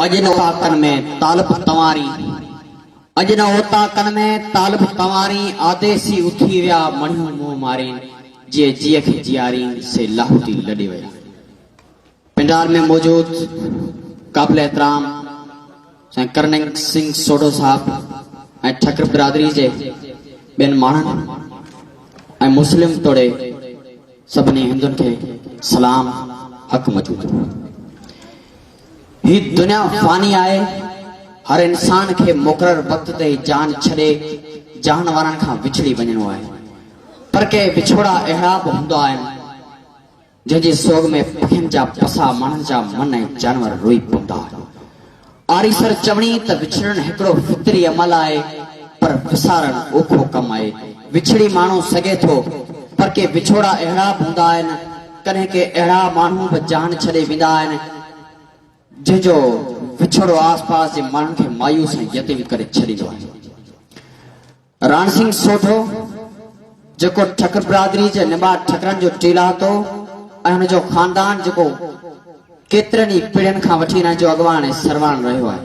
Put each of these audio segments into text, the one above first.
اڄ نه اوطاقن ۾ طالب تنوارين اڄ نه اوطاقن ۾ طالب تنوارين آديسي اٿي ويا مڻيون منهن مارين جي جيء کي جيارين سي لاهوتي لڏي ويا. پنڊال ۾ موجود قابل احترام سائين ڪرننگ سنگهه سوڍو صاحب ۽ ٺڪر برادري جي ٻين ماڻهن ۽ مسلم توڙي سڀني هندن کي سلام حق موجود. هي دنيا فاني آهي، هر انسان کي مقرر وقت تي هي جهان ڇڏي جهان وارن کان وڇڙي وڃڻو آهي. پر ڪي وڇوڙا اهڙا به هوندا آهن، جنهن جي سوڳ ۾ پکين جا پساهه، ماڻهن جا من ۽ جانور روئي پوندا آهن. آريسر چوڻي ته وڇڙڻ هڪڙو فطري عمل آهي، پر وسارڻ اوکو ڪم آهي. وڇڙي ماڻهو سگهي ٿو، پر ڪي وڇوڙا اهڙا به هوندا آهن، ڪڏهن ڪي اهڙا ماڻهو به جهان ڇڏي ويندا آهن، جنهن جو وڇوڙو آس پاس جي ماڻهن کي مايوس ۽ يتيم ڪري ڇڏيندو آهي. راڻ سنگهه سوڍو، جيڪو ٺڪر برادري جي نٻار ٺڪرن جو ٽيلاهتو ۽ هن جو خاندان جيڪو ڪيترن ئي پيڙهين کان وٺي هنن جو اڳواڻ ۽ سرواڻ رهيو آهي.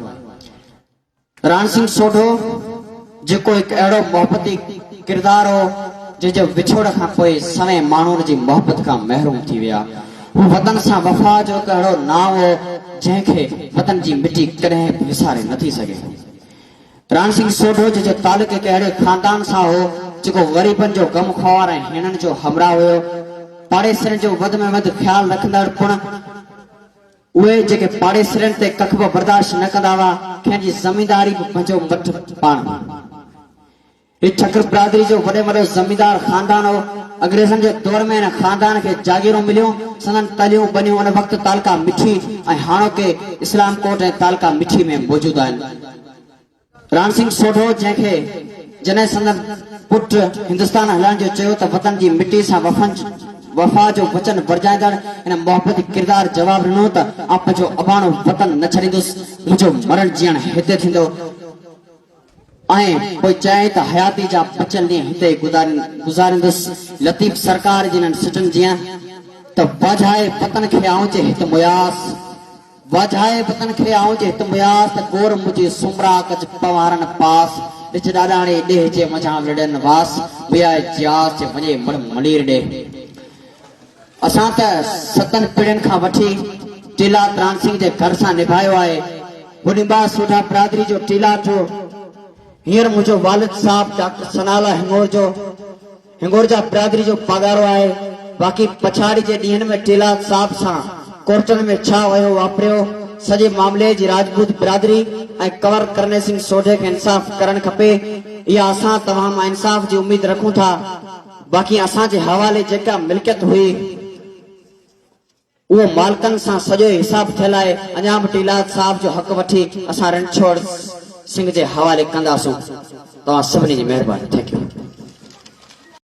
راڻ سنگهه سوڍو جيڪو هڪ اهڙو محبتي ڪردار هو جنهن جي وڇوڙ کان پوء سوين ماڻهو ان جي محبت کان محروم ٿي ويا. هو وطن سان وفا جو هڪ اهڙو نانء هو جنهن کي وطن جي مٽي ڪڏهن به وساري نٿي سگهي. راڻ سنگهه سوڍو جنهن جو تعلق هڪ اهڙي خاندان سان هو جيڪو غريبن جو غمخوار ۽ هيڻن جو همراهه هيو، پاڙيسرين جو وڌ ۾ وڌ خيال رکندڙ پڻ، اهي جيڪي پاڙيسرين تي ڪک به برداشت نه ڪندا هئا، کين جي زمينداري به پنهنجو مٺ پاڻ هئي. هي ٺڪر برادري جو وڏي ۾ وڏو زميندار خاندان هو. انگريزن جي دور ۾ هن خاندان کي جاگيرون مليون. سندن تليون ٻنيون ان وقت تعلقه مٺي ۽ هاڻوڪي اسلام ڪوٽ ۽ تعلقه مٺي ۾ موجود آهن. راڻ سنگهه سوڍو جنهن کي جڏهن سندن پٽ هندستان هلڻ جو چيو ته وطن جي مٽي سان وفا جو وچن ورجائيندڙ هن محبتي ڪردار جواب ڏنو ته آء پنهنجو اباڻو وطن نه ڇڏيندس، منهنجو مرڻ جيئڻ هتي ٿيندو ۽ پوء چيائين ته حياتي جا بچيل ڏينهن هتي ئي گذاريندس. لطيف سرڪار جي انهن سٽن جيان ته واجهائي وطن کي آئون جي هت مياس. واجهائي وطن کي آئون جي هت مياس ته گور منهنجي سومرا ڪج پنوهارن پاس، ڏج ڏاڏاڻي ڏيهه جي منجهان ولڙين واس، ميائي جياس جي وڃي مڙ ملير ڏي. اسان ته ستن پيڙهين کان وٺي ٽيلا تران سنگهه جي گهر سان نڀايو آهي. هو نبا سوڍا برادري جو ٽيلا ٿيو. هينئر منهنجو والد صاحب ڊاڪٽر ثناء الله هڱورجو هنگورجا برادري جو پاڳارو آهي. باقي پڇاڙي جي ڏينهن ۾ ٽيلا صاحب سان ڪورٽن ۾ ڇا وهيو واپريو، سڄي معاملي جي راجپوت برادري ۽ ڪنور ڪرني سنگهه سوڍي کي انصاف ڪرڻ کپي. اها اسان توهان مان انصاف جي اميد رکون ٿا. باقي اسان جي حوالي جيڪا ملڪيت هئي. اهو مالڪن سان سڄو حساب ٿيل آهي، اڃا به ٽيلاد صاحب جو حق وٺي اسان رڻڇوڙ سنگهه جي حوالي ڪنداسون. توهان سڀني جي مهرباني. Thank you.